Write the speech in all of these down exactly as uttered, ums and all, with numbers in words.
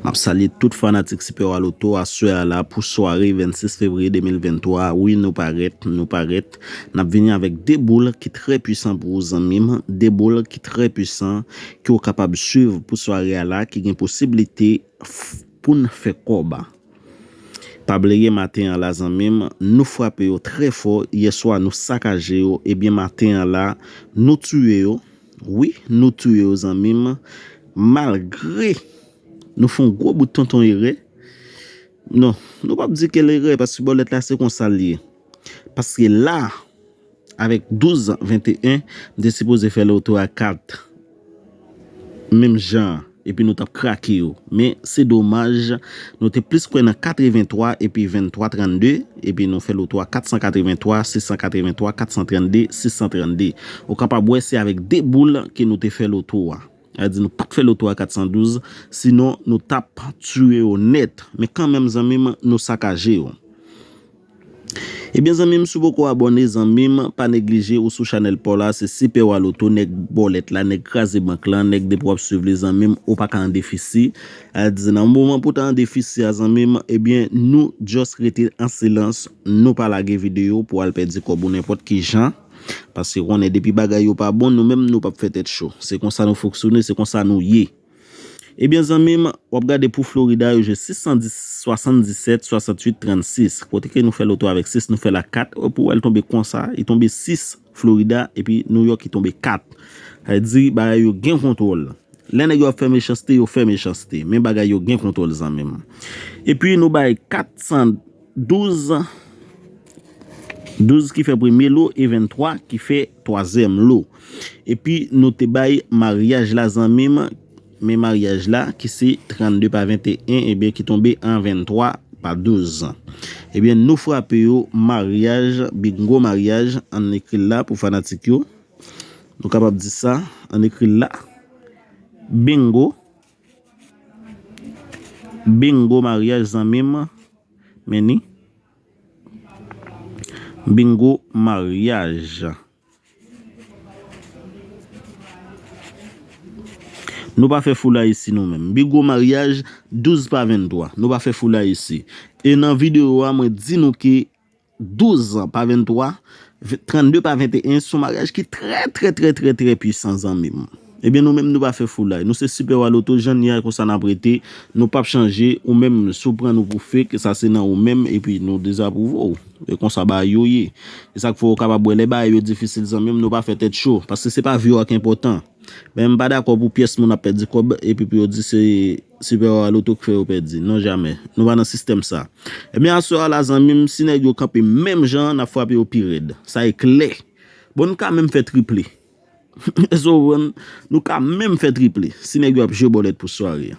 M ap salye tout fanatik Super Wa Loto aswè a la pou sware vennsis fevriye de mil venntwa. Wi, nou parèt, nou parèt. N ap vini avèk de boul ki trè pwisan pou ou, zanmi m. De boul ki trè pwisan ke w kapab swiv pou sware a la, ki gen posiblite f- pou n fè kòb. Pa bliye maten an la, zanmi m, nou frape yo trè fò. Yèswa, nou sakaje yo. Ebyen, maten an la, nou tiye yo. Wi, nou tiye yo, zanmi m. Malgre nou fè yon gwo bout tonton erè. Non, nou p ap di ke l erè, paske bòlèt la se konsa l ye. Paske la, avèk douz venteyen, m te sipoze fè loto a kat menm jan, epi nou t ap krake yo. Men, se domaj, nou te plis kwè nan katreventwa epi venntwa trannde, epi nou fè loto a kat san katreventwa, sis san katreventwa, kat san trannde, sis san trannde. Ou kapab wè se avèk de boul ke nou te fè loto a. Sa vle di nou pa t fè loto a kat san douz, sinon nou t ap tiye yo nèt. Men kanmenm, zanmi m, nou sakaje yo. Ebyen, zanmi m, si w poko abòne, zanmi m, pa neglije ou sou chanèl pa w la, se Super Wa Loto, nèg bòlèt la, nèg kraze bank lan, nèg depi w ap swiv li, zanmi m, ou pa ka an defisi. Sa vle di nan moman pou w ta an defisi a, zanmi m, ebyen, nou just rete an silans, nou pa lage videyo pou w al pèdi kòb ou nenpòt ki jan. Paske konnen depi bagay yo pa bon, nou menm nou p ap fè tèt cho. Se konsa nou fonksyone, se konsa nou ye. Ebyen, zanmi m, w ap gade pou Florida, yo jwe sis san dis, swasanndisèt, swasanntuit, trannsis. Kote ke nou fè loto avèk sis, nou fè l ak kat. Epi w wè l tonbe konsa, li tonbe sis Florida, epi New York, li tonbe kat. Sa vle di, bagay yo gen kontwòl. Lè nèg yo ap fè mechanste, yo fè mechanste. Men bagay yo gen kontwòl, zanmi m. Epi nou bay kat san douz, douz ki fè premye lo e venntwa ki fè twazyèm lo. Epi nou te bay maryaj la, zanmi m. Men maryaj la, ki se trannde pa venteyen, ebyen, ki tonbe an venntwa pa douz. Ebyen, nou frape yo, maryaj, bingo maryaj, ann ekri l la pou fanatik yo. Nou kapab di sa, ann ekri l la. Bingo. Bingo maryaj, zanmi m. Men ni. Bingo maryaj. Nou pa fè foulay isi nou menm. Bingo maryaj douz pa venntwa. Nou pa fè foulay isi. E nan videyo a, mwen di nou ke douz pa venntwa, v- trannde pa venteyen, se yon maryaj ki trè, trè, trè, trè, trè pwisan, zanmi m. Ebyen, nou menm, nou pa fè foulay. Nou se Super Wa Loto, jan n ye a, konsa n ap rete. Nou p ap chanje. Ou menm, si w pran nou pou fake, sa se nan ou menm, epi nou dezapwouve w. E konsa bagay yo ye. E sa k fè w kapab wè lè bagay yo difisil, zanmi m, nou pa fè tèt cho. Paske se pa vi w a k enpòtan. Men m pa dakò pou pyès moun ap pèdi kòb, epi pou yo di se Super Wa Loto k fè yo pèdi. Non, jamè. Nou pa nan sistèm sa. Ebyen, aswè a la, zanmi m, si nèg yo kanpe menm jan an, n ap frape yo pi rèd. Sa e klè. Bon, nou ka menm fè triple. Èske w konprann? Nou ka menm fè triple si nèg yo ap jwe bòlèt pou sware a.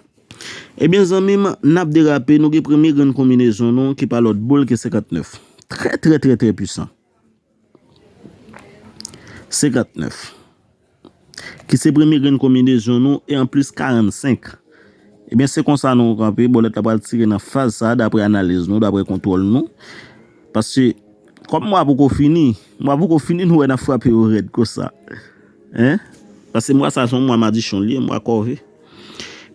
Ebyen, zanmi m, n ap derape, nou gen premye grenn konbinezon nou ki pa lòt boul ke senkantnèf. Trè, trè, trè, trè pwisan. Senkantnèf. Ki se premye grenn konbinezon nou, e anplis karannsenk. Ebyen, se konsa nou kanpe, bòlèt la pral tire nan faz sa, daprè analiz nou, daprè kontwòl nou. Paske, kòm mwa poko fini, mwa poko fini, nou wè n ap frape yo rèd konsa. Hein? Paske mwa sa se yon mwa madichon li ye, mwa kòve.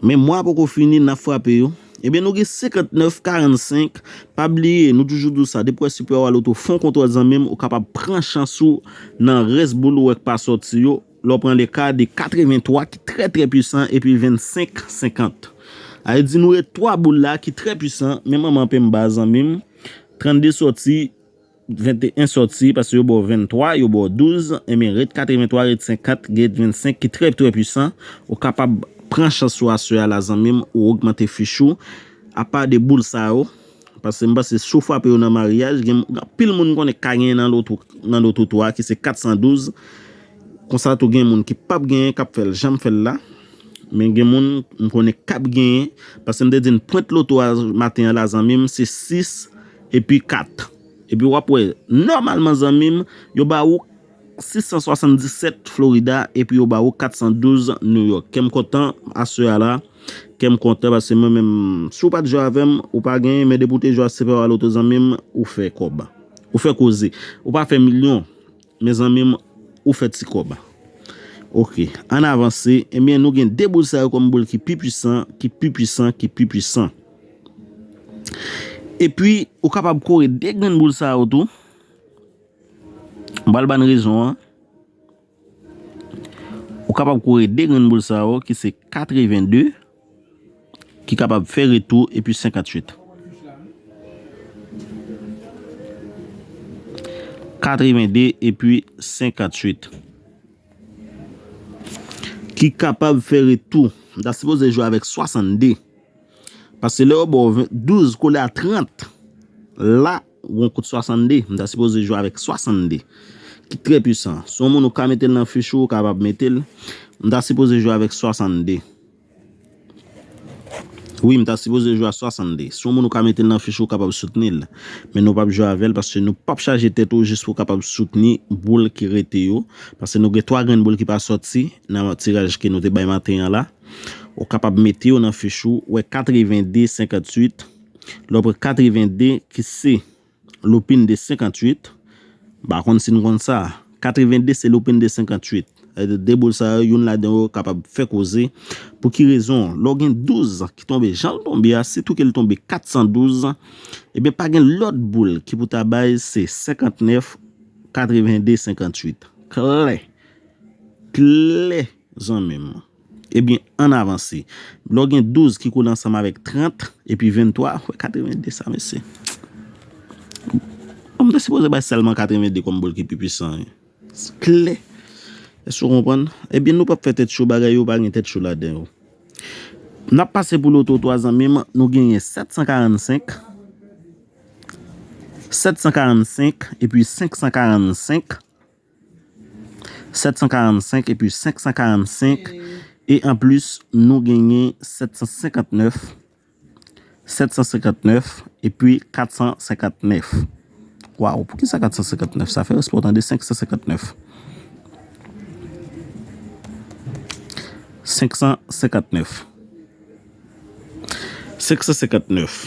Men mwa poko fini, n ap frape yo. Ebyen, nou gen senkantnèf karannsenk. Pa bliye, nou toujou di w sa, depi w wè Super Wa Loto fè yon kontwòl, zanmi m, ou kapab pran chans ou nan rès boul ou wè k pa sòti yo. Lè w pran leka de katreventwa ki trè, trè pwisan, epi vennsenk senkant. Sa vle di nou ret twa boul la ki trè pwisan, men manman penba, zanmi m. Trannde sòti, venteyen sòti, paske yo ba w venntwa, yo ba w douz, ebyen, ret katreventwa, ret senkant, ret vennsenk ki trè, trè pwisan. Ou kapab pran chans ou aswè a la, zanmi m, ou ogmante fich ou. Apa de boul sa yo, paske m panse si w frape yo nan maryaj, gen anpil moun m konnen k ka genyen nan loto, nan loto tou a, ki se kat san douz. Konsa tou gen moun ki p ap genyen, k ap fè l jan m fè l la. Men gen moun m konnen k ap genyen, paske m te di n pwent loto a maten an la, zanmi m, se sis epi kat. Epi w ap wè, nòmalman, zanmi m, yo ba ou sis san swasanndisèt Florida, epi yo ba ou kat san douz New York. Kè m kontan, aswè a la, kè m kontan, paske mwen menm, si w pa t jwe avè m, ou pa genyen, men depi w te jwe a Super Wa Loto, zanmi m, ou fè kòb. Ou fè koze. Ou pa fè milyon, men zanmi m, ou fè ti kòb. Ok, ann avanse. Ebyen, nou gen de boul sa yo kòm boul ki pi pwisan, ki pi pwisan, ki pi pwisan. Epi, ou kapab kore de grenn boul sa yo tou. M pral ba n rezon an. Ou kapab kore de grenn boul sa yo ki se katreven de, ki kapab fè retou epi senkant uit. Katreven de epi senkant uit. Ki kapab fè retou. M ta sipoze jwe avèk swasann de. Paske lè yo ba w douz kole a trant, la, ou gen kout swasann de. M ta sipoze jwe avèk swasann de. Ki trè pwisan. Si yon moun ou ka mete l nan fich ou, ou kapab mete l. M ta sipoze jwe avèk swasann de. Wi, m ta sipoze jwe a swasann de. Si yon moun ou ka mete l nan fich ou, ou kapab soutni l. Men nou p ap jwe avè l paske nou p ap chaje tèt ou jis pou w kapab soutni boul ki rete yo. Paske nou gen twa grenn boul ki pa sòti nan tiraj ke nou te bay maten an la. Ou kapab mete yo nan fich ou. Ou wè katreven de senkant uit. Lè w pran katreven de ki se loupin de senkant uit. M pa konn si n konn sa. Katreven de se loupin de senkant uit. De boul sa yo, youn ladan yo kapab fè koze. Pou ki rezon? Lè w gen douz ki tonbe jan l tonbe a, sitou ke l tonbe kat san douz, ebyen, pa gen lòt boul ki pou ta bay, se senkant nèf, katreven de, senkant uit. Klè. Klè, zanmi m. Ebyen, ann avanse. Lè w gen douz ki kole ansanm avèk trant epi venntwa, wè katreven de sa, mesye. M te sipoze bay sèlman katreven de kòm boul ki pi pwisan an. Klè. Èske w konprann? Ebyen, nou p ap fè tèt cho, bagay yo pa gen tèt cho ladan yo. N ap pase pou loto twa, zanmi m, nou genyen sèt san karannsenk, sèt san karannsenk epi senk san karannsenk. Sèt san karannsenk epi senk san karannsenk. E anplis, nou genyen sèt san senkant nèf, sèt san senkant nèf epi kat san senkant nèf. Waw, poukisa kat san senkant nèf? Sa fè respè w tande, senk san senkant nèf. Senk san senkant nèf. Senk san senkant nèf.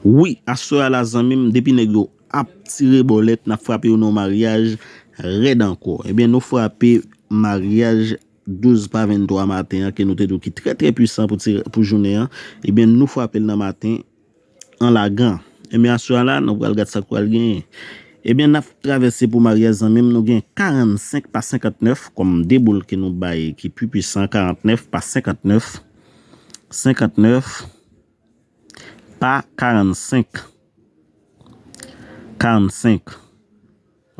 Wi, aswè a la, zanmi m, depi nèg yo ap tire bòlèt, n ap frape yo nan maryaj rèd ankò. Ebyen, nou frape maryaj douz pa venntwa maten an, ke nou te di w ki trè, trè pwisan pou tire, pou jounen an. Ebyen, nou frape l nan maten an lagan. Ebyen, aswè a la, nou pral gad sa k pral genyen. Ebyen, n ap travèse pou maryaj, zanmi m, nou gen karannsenk pa senkant nèf kòm de boul ke nou bay ki pi pwisan, karannèf pa senkant nèf, senkant nèf pa karannsenk. Karannsenk.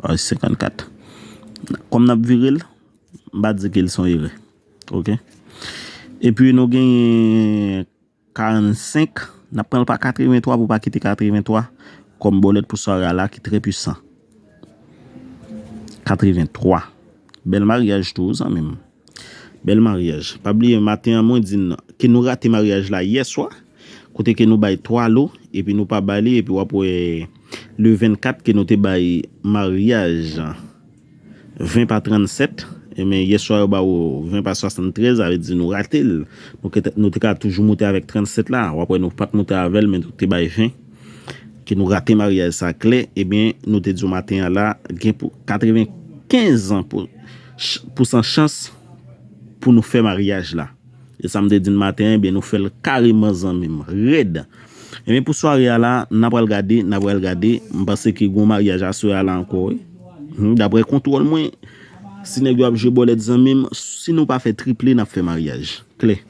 Ay, senkannkat. Kòm n ap vire l, m pa di ke l se yon erè. Ok? Epi nou genyen karannsenk. N ap pran l pa katrevenntwa pou pa kite katrevenntwa kòm bòlèt pou sware a la ki trè pwisan. Katrevenntwa. Bèl maryaj tou, zanmi m. Bèl maryaj. Pa bliye, maten an, mwen di n ke nou rate maryaj la yè swa, kote ke nou bay twa lo, epi nou pa ba li, epi w ap wè le vennkat ke nou te bay maryaj ven pa trannsèt, ebyen, yè swa yo ba w ven pa swasanntrèz, sa vle di nou rate l. Nou ke te, nou te ka toujou moute avèk trannsèt la, w ap wè nou pa t moute avè l, men nou te bay ven. Ke nou rate maryaj sa klè, ebyen, nou te di w maten an la, gen pou katrevenkenz pou, pousan chans pou nou fè maryaj la. E sa m te di n maten an, ebyen, nou fè l kareman, zanmi m, rèd. Ebyen, pou sware a la, n a pral gade, n a pral gade. M panse ke gon maryaj aswè a la ankò, wi. Hmm, daprè kontwòl mwen, si nèg yo ap jwe bòlèt, zanmi m, si nou pa fè triple, n ap fè maryaj. Klè.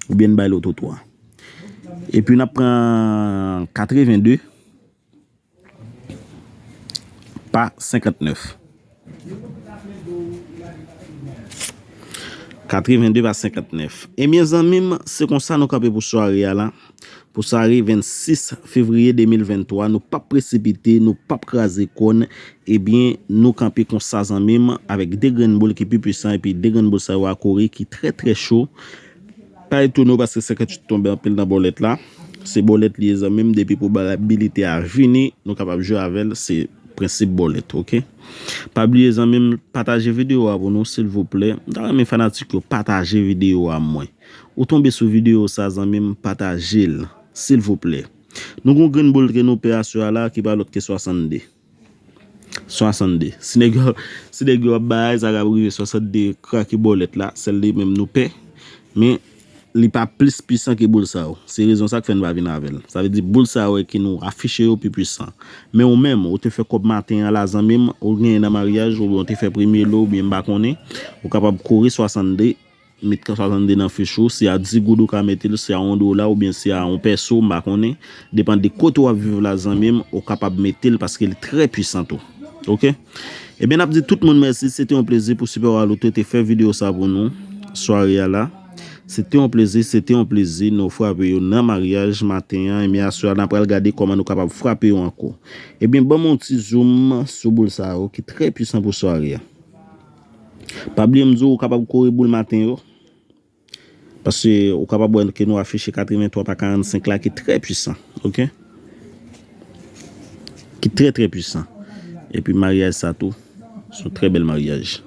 Oubyen n bay loto twa. Epi n ap pran katreven de pa senkant nèf. Katreven de pa senkant nèf. Ebyen, zanmi m, se konsa nou kanpe pou sware a la. Pou sware vennsis fevriye de mil venntwa, nou p ap presipite, nou p ap kraze kòn. Ebyen, nou kanpe konsa, zanmi m, avèk de grenn boul ki pi pwisan epi de grenn boul sa yo a kore ki trè, trè cho. Pa etone w paske senkant uit tonbe anpil nan bòlèt la. Se bòlèt li ye, zanmi m, depi pwobabilite a vini, nou kapab jwe avè l, se prensip bòlèt, ok? Pa bliye, zanmi m, pataje videyo a pou nou, silvouplè. M ta renmen fanatik yo pataje videyo a mwen. Ou tonbe sou videyo sa, zanmi m, pataje l, silvouplè. Nou gon grenn boul ke nou pè aswè a la, ki pa lòt ke swasannde. Swasannde. Si nèg yo, si nèg yo ap bay, sa ka rive swasannde krake bòlèt la, sèl li menm nou pè. Men, li pa plis pwisan ke boul sa yo. Se rezon sa k fè n pa vin avè l. Sa vle di boul sa yo ki nou afiche yo pi pwisan. Men ou menm, ou te fè kòb maten an la zanmi m, ou genyen nan maryaj, oubyen ou te fè premye lo, oubyen m pa konnen, ou kapab kore swasannde, met swasannde nan fich ou, si a dis goud ou ka mete l, si a yon dola, oubyen si a yon pèso, m pa konnen, depann de kote w ap viv la zanmi m, ou kapab mete l paske li trè pwisan tou. Oke? Ebyen, n ap di tout moun mèsi. Se te yon plezi pou Super Waloto te fè videyo sa pou nou, sware a la. Se te yon plezi, se te yon plezi. Nou frape yo nan maryaj maten an, ebyen, aswè a, n ap pral gade kòman nou kapab frape yo ankò. Ebyen, ban m yon ti zoom sou boul sa yo ki trè pwisan pou sware a. Pa bliye m di w, ou kapab kore boul maten yo. Paske ou kapab wè ke nou afiche katrevenntwa pa karannsenk la ki trè pwisan, oke? Ki trè, trè pwisan. Epi maryaj sa tou, se yon trè bèl maryaj.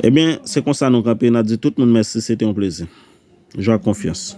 Ebyen, se konsa nou kanpe, n ap di tout moun mèsi, se te yon plezi. Jwa ak konfyans.